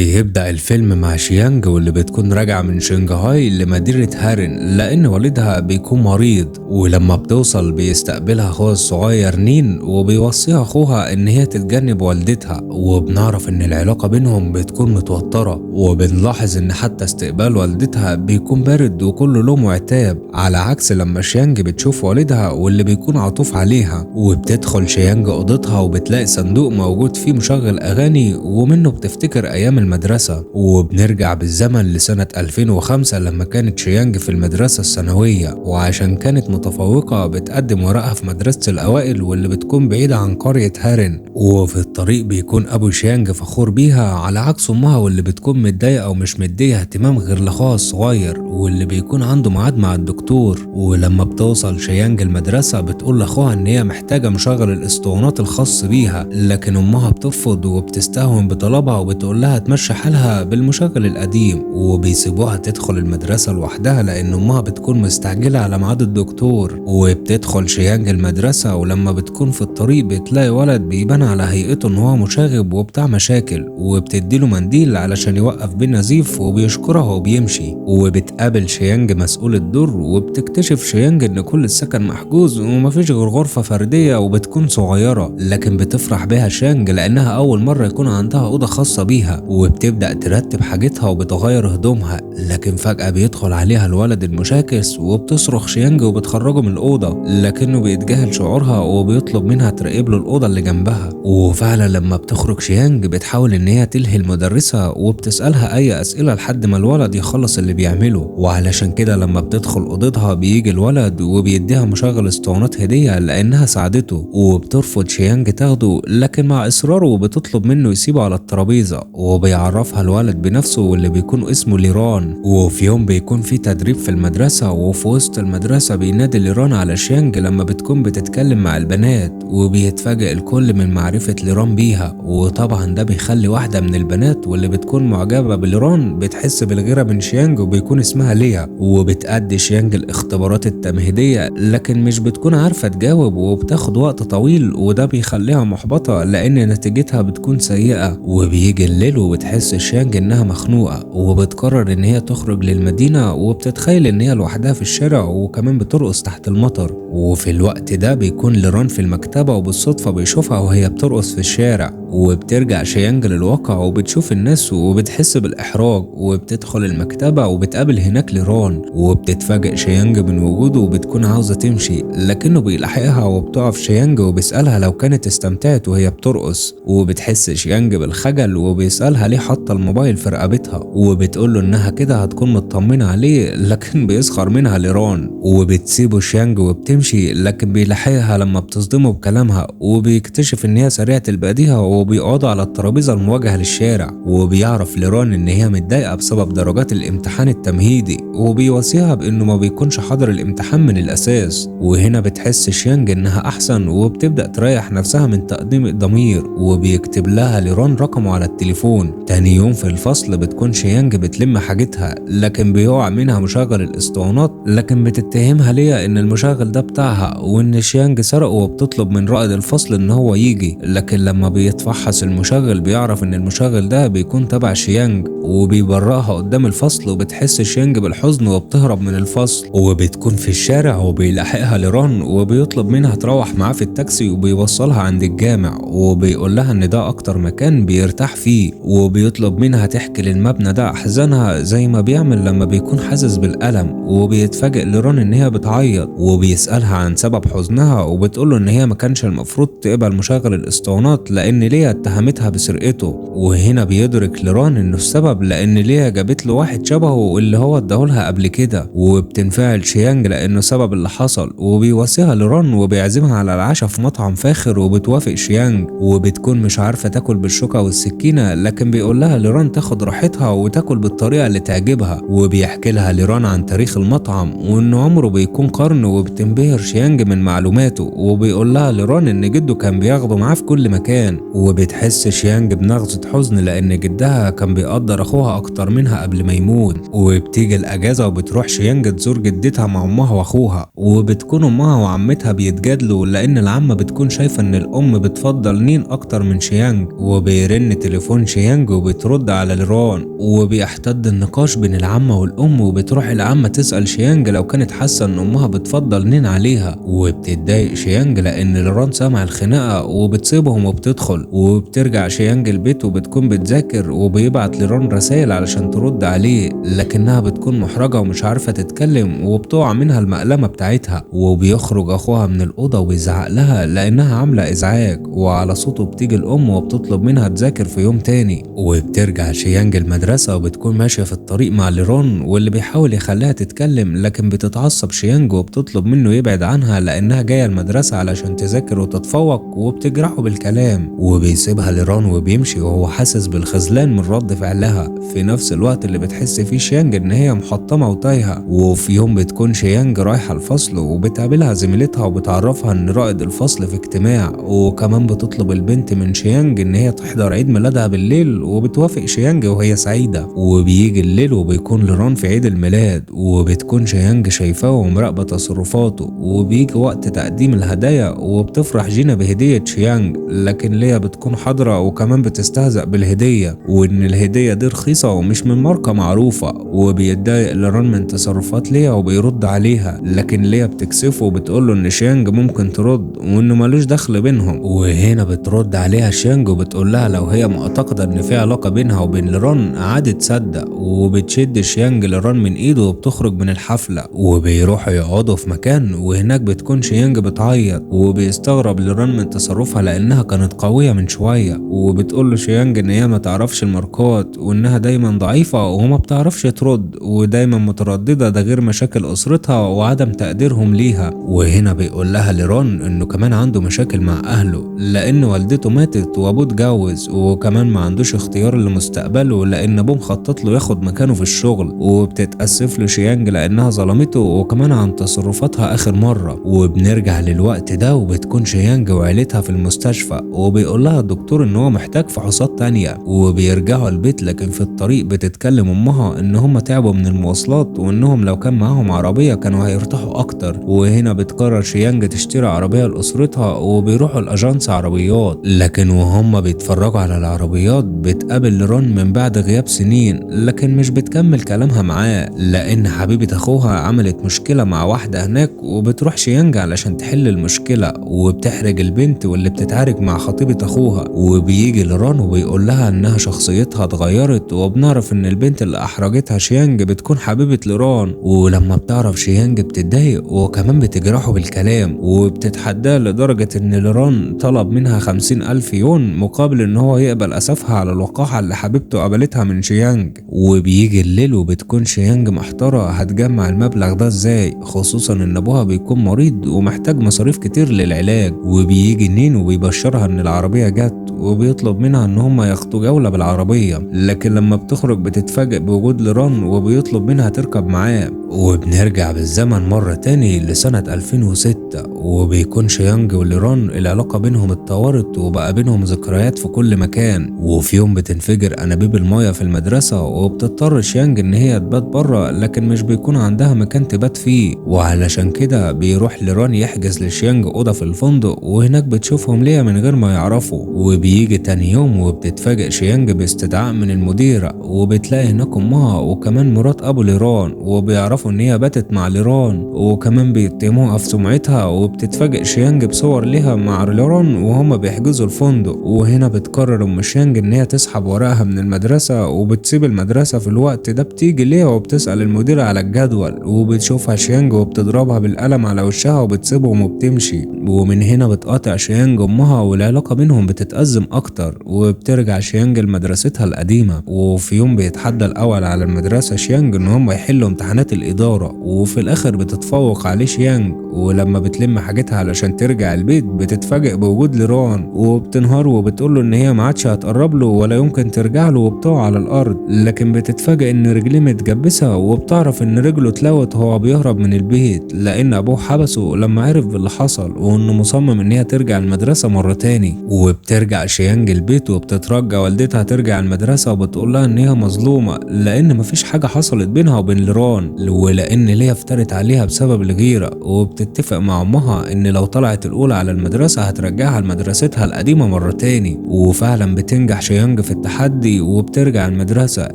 يبدأ الفيلم مع شيانج واللي بتكون راجعة من شنغهاي لمدينة هارن لأن والدها بيكون مريض. ولما بتوصل بيستقبلها أخوها الصغير نين وبيوصيها أخوها إن هي تتجنب والدتها، وبنعرف إن العلاقة بينهم بتكون متوترة، وبنلاحظ إن حتى استقبال والدتها بيكون بارد وكله لوم وعتاب، على عكس لما شيانج بتشوف والدها واللي بيكون عطوف عليها. وبتدخل شيانج أوضتها وبتلاقي صندوق موجود فيه مشغل أغاني ومنه بتفتكر أيام المدرسة. وبنرجع بالزمن لسنة 2005 لما كانت شيانج في المدرسة الثانوية، وعشان كانت متفوقة بتقدم ورقها في مدرسة الأوائل واللي بتكون بعيدة عن قرية هارن. وفي الطريق بيكون أبو شيانج فخور بيها على عكس أمها واللي بتكون متضايقة ومش مدية اهتمام غير لأخوها الصغير واللي بيكون عنده ميعاد مع الدكتور. ولما بتوصل شيانج المدرسة بتقول لأخوها إن هي محتاجة مشغل الاسطوانات الخاص بيها، لكن أمها بترفض وبتستهون بطلبها وبتقول لها تمشي حالها بالمشغل القديم، وبيسيبوها تدخل المدرسة لوحدها لأن أمها بتكون مستعجلة على ميعاد الدكتور. وبتدخل شيانج المدرسة، ولما بتكون في الطريق بتلاقي ولد بيبان على هيئته إن هو مشاغب وبتاع مشاكل، وبتديله منديل علشان يوقف بيه نزيف وبيشكرها وبيمشي. وبتقابل شيانج مسؤول الدور، وبتكتشف شيانج إن كل السكن محجوز ومفيش غير غرفة فردية وبتكون صغيرة، لكن بتفرح بيها شيانج لأنها أول مرة يكون عندها أوضة خاصة بيها. وبتبدأ ترتب حاجتها وبتغير هدومها، لكن فجأة بيدخل عليها الولد المشاكس وبتصرخ شيانج وبتخرجه من الأوضة، لكنه بيتجاهل شعورها وبيطلب منها تراقب له الأوضة اللي جنبها. وفعلا لما بتخرج شيانج بتحاول إن هي تلهي المدرسة وبتسألها أي أسئلة لحد ما الولد يخلص اللي بيعمله، وعلشان كده لما بتدخل أوضتها بيجي الولد وبيديها مشغل اسطوانات هدية لأنها ساعدته، وبترفض شيانج تاخده، لكن مع إصراره بتطلب منه يسيبه على الترابيزة. وبيعرفها الولد بنفسه واللي بيكون اسمه ليران. وفي يوم بيكون في تدريب في المدرسة، وفي وسط المدرسة بينادي ليران على شيانج لما بتكون بتتكلم مع البنات، وبيتفاجئ الكل من معرفة ليران بيها. وطبعا ده بيخلي واحدة من البنات واللي بتكون معجبة بليران بتحس بالغيرة من شيانج وبيكون اسمها ليا. وبتأدي شيانج الاختبارات التمهيدية، لكن مش بتكون عارفة تجاوب وبتاخد وقت طويل، وده بيخليها محبطة لأن نتيجتها بتكون سيئة. وبيجي الليل وبتحس شيانج إنها مخنوقة، وبتقرر إن هي تخرج للمدينة، وبتتخيل إن هي لوحدها في الشارع وكمان بترقص تحت المطر. وفي الوقت ده بيكون ليران في المكتبة وبالصدفة بيشوفها وهي بترقص في الشارع. وبترجع شيانج للواقع وبتشوف الناس وبتحس بالإحراج، وبتدخل المكتبة وبتقابل هناك ليران، وبتتفاجئ شيانج من وجوده وبتكون عاوزة تمشي، لكنه بيلاحقها وبتقف شيانج وبيسألها لو كانت استمتعت وهي بترقص. وبتحس شيانج بالخجل وبيسألها ليه حاطة الموبايل في رقبتها، وبتقول له إنها كده هتكون مطمنة عليه، لكن بيسخر منها ليران. وبتسيبه شيانج وبتمشي، لكن بيلاحقها لما بتصدمه بكلامها، وبيكتشف إن هي سريعة البديهة وبيقعدوا على الترابيزة المواجهة للشارع. وبيعرف ليران إن هي متضايقة بسبب درجات الامتحان التمهيدي، وبيوصيها بإنه ما بيكونش حاضر الامتحان من الأساس. وهنا بتحس شيانج إنها أحسن وبتبدأ تريح نفسها من تقديم الضمير، وبيكتب لها ليران رقمه على التليفون. تاني يوم في الفصل بتكون شيانج بتلم حاجتها، لكن بيقع منها مشغل الاسطوانات، لكن بتتهمها ليا إن المشغل ده بتاعها وإن شيانج سرقه، وبتطلب من رائد الفصل إن هو يجي. لكن لما بيتفحص المشغل بيعرف إن المشغل ده بيكون تبع شيانج، وبيبرأها قدام الفصل، وبتحس شيانج بالحزن وبتهرب من الفصل. وبتكون في الشارع وبيلاحقها ليران وبيطلب منها تروح معاه في التاكسي، وبيوصلها عند الجامع، وبيقول لها إن ده أكتر مكان بيرتاح فيه، وبيطلب منها تحكي للمبنى ده أحزانها زي ما بيعمل لما بيكون حاسس بالألم. وبيتفاجئ ليران إن هي بتعيط، وبيسألها عن سبب حزنها، وبتقوله إن هي ما كانش المفروض تقبل مشغل الاسطوانات لأن ليا اتهمتها بسرقته. وهنا بيدرك ليران إنه السبب لأن ليا جابت له واحد شبهه اللي هو اداهولها قبل كده. وبتنفعل شيانج لأنه سبب اللي حصل، وبيوصيها ليران وبيعزمها على العشاء في مطعم فاخر، وبتوافق شيانج. وبتكون مش عارفة تاكل بالشوكة والسكينة، لكن بيقول لها ليران تاخد راحتها وتاكل بالطريقة اللي تعجبها. وبيحكي لها ليران عن تاريخ المطعم وإن عمره بيكون قرن، وبتنبهر شيانج من معلوماته. وبيقول لها ليران إن جده كان بياخده معاه في كل مكان. وبتحس شيانج بنغزة حزن لأن جدها كان بيقدر أخوها أكتر منها قبل ما يموت. وبتيجي الأجازة وبتروح شيانج تزور جدتها مع أمها وأخوها، وبتكون أمها وعمتها بيتجادلوا لأن العمة بتكون شايفة إن الأم بتفضل نين أكتر من شيانج. وبيرن تليفون شيانج شيانج وبترد على ليران، وبيحتد النقاش بين العمة والأم، وبتروح العمة تسأل شيانج لو كانت حاسة إن أمها بتفضل نين عليها، وبتتضايق شيانج لأن ليران سمع الخناقة وبتسيبهم وبتدخل. وبترجع شيانج البيت وبتكون بتذاكر، وبيبعت ليران رسائل علشان ترد عليه، لكنها بتكون محرجة ومش عارفة تتكلم وبتقع منها المقلمة بتاعتها. وبيخرج أخوها من الأوضة وبيزعق لها لأنها عاملة إزعاج، وعلى صوته بتيجي الأم وبتطلب منها تذاكر في يوم تاني. وبترجع شيانج المدرسة وبتكون ماشية في الطريق مع ليران واللي بيحاول يخليها تتكلم، لكن بتتعصب شيانج وبتطلب منه يبعد عنها لأنها جاية المدرسة علشان تذاكر وتتفوق، وبتجرحه بالكلام. وبيسيبها ليران وبيمشي وهو حاسس بالخذلان من رد فعلها، في نفس الوقت اللي بتحس فيه شيانج إن هي محطمة وتايهة. وفي يوم بتكون شيانج رايحة الفصل وبتقابلها زميلتها وبتعرفها إن رائد الفصل في اجتماع، وكمان بتطلب البنت من شيانج إن هي تحضر عيد ميلادها بالليل، وبتوافق شيانج وهي سعيدة. وبيجي الليل وبيكون ليران في عيد الميلاد، وبتكون شيانج شايفاه ومراقبة تصرفاته. وبيجي وقت تقديم الهدايا وبتفرح جينا بهدية شيانج، لكن ليا بتكون حاضرة وكمان بتستهزأ بالهدية، وإن الهدية دي رخيصة ومش من ماركة معروفة. وبيتضايق ليران من تصرفات ليا وبيرد عليها، لكن ليا بتكسفه وبتقوله إن شيانج ممكن ترد وإنه ملوش دخل بينهم. وهنا بترد عليها شيانج وبتقول لها لو هي معتقدة إن في علاقة بينها وبين ليران عادي تصدق. وبتشد شيانج ليران من إيده وبتخرج من الحفلة، وبيروحوا يقعدوا في مكان، وهناك بتكون شيانج بتعيط، وبيستغرب ليران من تصرفها لأنها كانت قوية من شوية. وبتقول له شيانج إن هي ما تعرفش الماركات وإنها دايما ضعيفة وما بتعرفش ترد ودايما مترددة، ده غير مشاكل أسرتها وعدم تقديرهم ليها. وهنا بيقول لها ليران إنه كمان عنده مشاكل مع أهله لأن والدته ماتت وأبوه اتجوز، وكمان ما عندوش اختيار لمستقبله لأن أبوه مخطط له ياخد مكانه في الشغل. وبتتأسف له شيانج لأنها ظلمته وكمان عن تصرفاتها آخر مرة. وبنرجع للوقت ده وبتكون شيانج وعيلتها في المستشفى، وبيقول لها الدكتور إن هو محتاج فحوصات تانية. وبيرجعوا البيت، لكن في الطريق بتتكلم أمها إن هم تعبوا من المواصلات وإنهم لو كان معاهم عربية كانوا هيرتاحوا أكتر. وهنا بتقرر شيانج تشتري عربية لأسرتها، وبيروحوا الأجانس عربيات، لكن وهم بيتفرجوا على العربيات بتقابل ليران من بعد غياب سنين، لكن مش بتكمل كلامها معاه لأن حبيبة أخوها عملت مشكلة مع واحدة هناك، وبتروح شيانج علشان تحل المشكلة، وبتحرج البنت واللي بتتعارك مع خطيبة أخوها. وبيجي ليران وبيقول لها إنها شخصيتها اتغيرت، وبنعرف إن البنت اللي أحرجتها شيانج بتكون حبيبة ليران. ولما بتعرف شيانج بتتضايق وكمان بتجرحه بالكلام، وبتتحداه لدرجة إن ليران طلب منها 50,000 يون مقابل إن هو يقبل أسفها على الوقاحة اللي حبيبته قبلتها من شيانج. وبيجي الليل وبتكون شيانج محتارة هتجمع المبلغ ده ازاي، خصوصا إن أبوها بيكون مريض ومحتاج مصاريف كتير للعلاج. وبيجي نين وبيبشرها إن العربية جت، وبيطلب منها إن هما ياخدوا جولة بالعربية، لكن لما بتخرج بتتفاجئ بوجود ليران وبيطلب منها تركب معاه. وبنرجع بالزمن مرة تاني لسنة 2006، وبيكون شيانج وليران العلاقة بينهم اتطورت وبقى بينهم ذكريات في كل مكان. وفي يوم بتنفجر أنابيب المايه في المدرسة، وبتضطر شيانج إن هي تبات بره، لكن مش بيكون عندها مكان تبات فيه، وعلشان كده بيروح ليران يحجز لشيانج أوضة في الفندق، وهناك بتشوفهم ليا من غير ما يعرفوا. وبيجي تاني يوم وبتتفاجئ شيانج باستدعاء من المديرة، وبتلاقي هناك أمها وكمان مرات أبو ليران، وبيعرفوا إن هي باتت مع ليران، وكمان بيتهموها في سمعتها. وبتتفاجئ شيانج بصور ليها مع ليران وهما بيحجزوا الفندق. وهنا بتقرر أم شيانج إن هي تسحب ورقها من المدرسة وبتسيب المدرسة. في الوقت ده بتيجي ليها وبتسأل المديرة على الجدول، وبتشوفها شيانج وبتضربها بالقلم على وشها وبتسيبهم وبتمشي. ومن هنا بتقاطع شيانج أمها والعلاقة بينهم بتتأزم أكتر، وبترجع شيانج لمدرستها القديمة. وفي يوم بيتحدى الأول على المدرسة شيانج إن هم يحلوا امتحانات الإدارة، وفي الآخر بتتفوق عليه شيانج. ولما بتلم حاجتها علشان ترجع البيت بتتفاجئ بوجود ليران، وبتنهار وبتقوله إن هي ما عادش هتقرب له ولا يمكن ترجع له، وبتقع على الأرض. لكن بتتفاجئ إن رجليه متجبسة، وبتعرف إن رجله اتلوت وهو بيهرب من البيت لأن أبوه حبسه لما عرف باللي حصل، وإنه مصمم إن هي ترجع المدرسة مرة تاني. وبترجع شيانج البيت وبتترجى والدتها ترجع المدرسة، وبتقول لها إن هي مظلومة لأن مفيش حاجة حصلت بينها وبين ليران. ولان ليا افترت عليها بسبب الغيرة، وبتتفق مع امها ان لو طلعت الاولى على المدرسة هترجعها لمدرستها القديمة مرة تاني. وفعلا بتنجح شيانج في التحدي وبترجع المدرسة،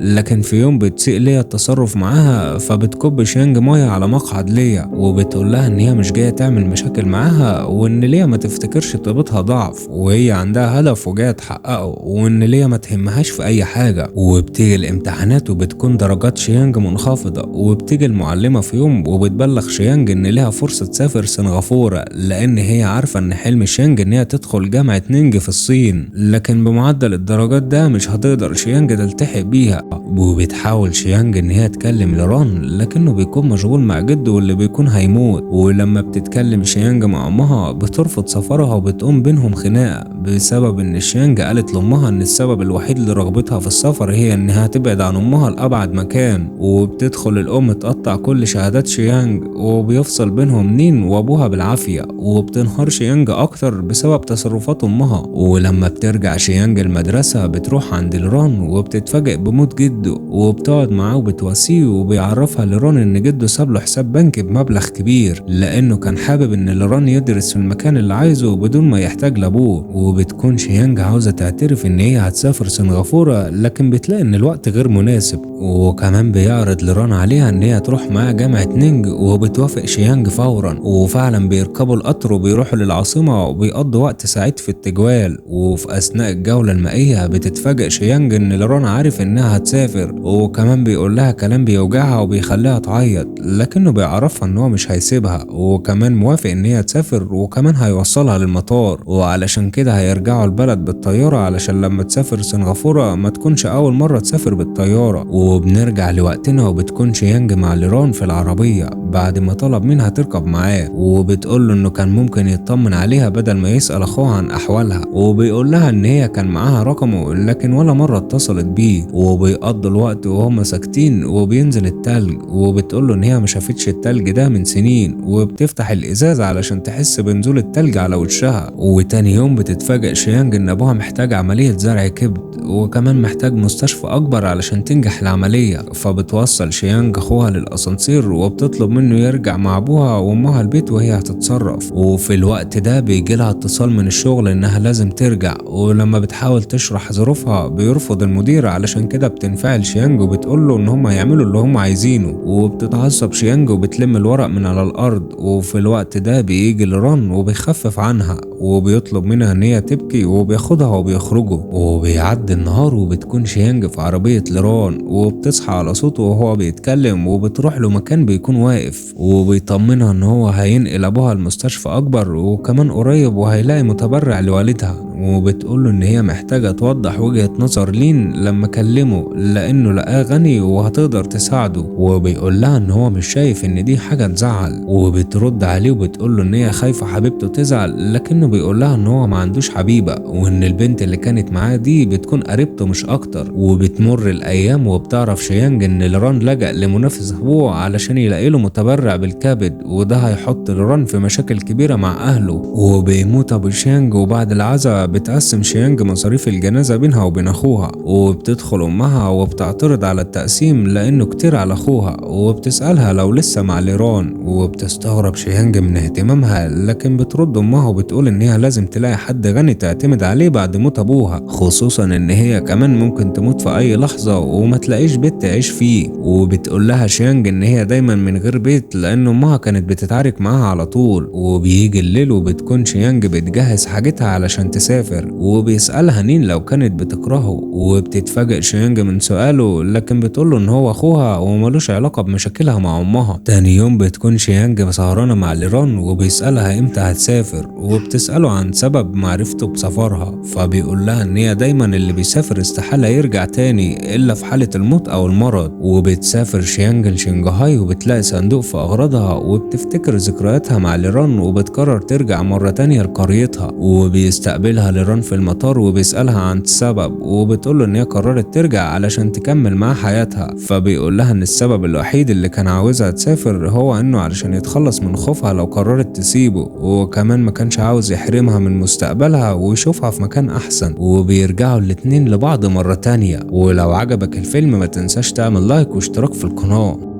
لكن في يوم بتسيء ليا التصرف معاها، فبتكب شيانج مية على مقعد ليا وبتقول لها ان هي مش جاية تعمل مشاكل معاها، وان ليا ما تفتكرش طيبتها ضعف وهي عندها هدف وجاية تحققه، وان ليا ما تهمهاش في اي حاجة. وبتيجي الامتحانات وبتكون درجات شيانج منخفضة، وبتيجي المعلمة في يوم وبتبلغ شيانج ان ليها فرصة تسافر سنغافورة، لان هي عارفة ان حلم شيانج ان هي تدخل جامعة نينج في الصين، لكن بمعدل الدرجات ده مش هتقدر شيانج تلتحق بيها. وبتحاول شيانج ان هي تكلم ليران، لكنه بيكون مشغول مع جده واللي بيكون هيموت. ولما بتتكلم شيانج مع امها بترفض سفرها وبتقوم بينهم خناقة، بسبب ان شيانج قالت لامها ان السبب الوحيد لرغبتها في السفر هي انها تبعد عن امها لابعد مكان. وبتدخل الام تقطع كل شهادات شيانج، وبيفصل بينهم نين وابوها بالعافية، وبتنهار شيانج اكتر بسبب تصرفات امها. ولما بترجع شيانج المدرسة بتروح عند ليران وبتتفاجئ بموت جده، وبتقعد معاه وبتواسيه، وبيعرفها ليران ان جده ساب له حساب بنكي بمبلغ كبير، لانه كان حابب ان ليران يدرس في المكان اللي عايزه بدون ما يحتاج لابوه. وبتكون شيانج عاوزة تعترف ان هي هتسافر سنغافورة، لكن بتلاقي ان الوقت غير مناسب. وكمان بيعرض ليران عليها ان هي تروح معاه جامعة نينج، وبتوافق شيانج فورا. وفعلا بيركبوا القطر وبيروحوا للعاصمة وبيقضوا وقت سعيد في التجوال. وفي اثناء الجولة المائية بتتفاجئ شيانج ان ليران عارف انها هتسافر، وكمان بيقول لها كلام بيوجعها وبيخليها تعيط، لكنه بيعرفها ان هو مش هيسيبها، وكمان موافق ان هي تسافر، وكمان هيوصلها للمطار، وعلشان كده هيرجعوا البلد بالطيارة علشان لما تسافر سنغافورة ما تكونش اول مرة تسافر بالطيارة. وبنرجع لوقتنا وبتكون شيانج مع ليران في العربية بعد ما طلب منها تركب معاه، وبتقول له انه كان ممكن يطمن عليها بدل ما يسأل اخوها عن احوالها، وبيقول لها ان هي كان معاها رقمه لكن ولا مرة اتصلت بيه. وبيقضوا الوقت وهم ساكتين، وبينزل التلج، وبتقول له ان هي ما شافتش التلج ده من سنين، وبتفتح الازاز علشان تحس بنزول التلج على وشها. وتاني يوم بتتفاجئ شيانج ان ابوها محتاج عملية زرع كبد، وكمان محتاج مستشفى اكبر علشان تنجح العملية. فبتوصل شيانج اخوها للاسانسير وبتطلب منه يرجع مع ابوها وامها البيت وهي هتتصرف. وفي الوقت ده بيجي لها اتصال من الشغل انها لازم ترجع، ولما بتحاول تشرح ظروفها بيرفض المدير، علشان كده بتنفعل شيانج وبتقول له ان هم هيعملوا اللي هم عايزينه. وبتتعصب شيانج وبتلم الورق من على الارض. وفي الوقت ده بيجي لران وبيخفف عنها وبيطلب منها ان هي تبكي، وبياخدها وبيخرجوا. وبيعدي النهار وبتكون شيانج في عربية لران، وبتصحى على صوته وهو بيتكلم، وبتروح له مكان بيكون واقف، وبيطمنها ان هو هينقل ابوها المستشفى اكبر وكمان قريب وهيلاقي متبرع لوالدها. وبتقوله ان هي محتاجة توضح وجهة نظر لين لما كلمه لانه لقاه غني وهتقدر تساعده، وبيقول لها ان هو مش شايف ان دي حاجة تزعل. وبترد عليه وبتقوله ان هي خايفة حبيبته تزعل، لكنه بيقول لها ان هو ما عندوش حبيبة، وان البنت اللي كانت معاه دي بتكون قريبته مش اكتر. وبتمر الايام وبتعرف شيانج ان ليران لجأ لمنافس ابوه علشان يلاقي له متبرع بالكبد، وده هيحط ليران في مشاكل كبيرة مع اهله. وبيموت ابو شيانج، وبعد العزاء بتقسم شيانج مصاريف الجنازة بينها وبين اخوها. وبتدخل امها وبتعترض على التقسيم لانه كتير على اخوها، وبتسألها لو لسه مع ليران. وبتستغرب شيانج من اهتمامها، لكن بترد امها وبتقول ان هي لازم تلاقي حد غني تعتمد عليه بعد موت ابوها، خصوصا ان هي كمان ممكن تموت في اي لحظة وما تلاقيش بيت تعيش فيه. وبتقول لها شيانج ان هي دايما من غير بيت لان امها كانت بتتعارك معاها على طول. وبيجي الليل وبتكون شيانج بتجهز حاجتها علشان تسافر، وبيسألها نين لو كانت بتكرهه، وبتتفاجئ شيانج من سؤاله، لكن بتقوله ان هو اخوها وملوش علاقة بمشاكلها مع امها. تاني يوم بتكون شيانج سهرانة مع ليران، وبيسألها امتى هتسافر، وبتسأله عن سبب معرفته بسفرها، فبيقول لها ان هي دايما اللي بيسافر استحالة يرجع تاني الا في حالة الموت او المرض. وبتسافر شيانج لشنغهاي وبتلاقي صندوق في اغراضها، وبتفتكر ذكرياتها مع ليران، وبتقرر ترجع مرة تانية لقريتها. وبيستقبلها ليران في المطار وبيسألها عن السبب، وبتقوله ان هي قررت ترجع علشان تكمل معاه حياتها. فبيقول لها ان السبب الوحيد اللي كان عاوزها تسافر هو انه علشان يتخلص من خوفها لو قررت تسيبه، وكمان ما كانش عاوز يحرمها من مستقبلها ويشوفها في مكان احسن. وبيرجعوا الاتنين لبعض مرة تانية. ولو عجبك الفيلم ما تنساش تعمل لايك واشتراك في القناة.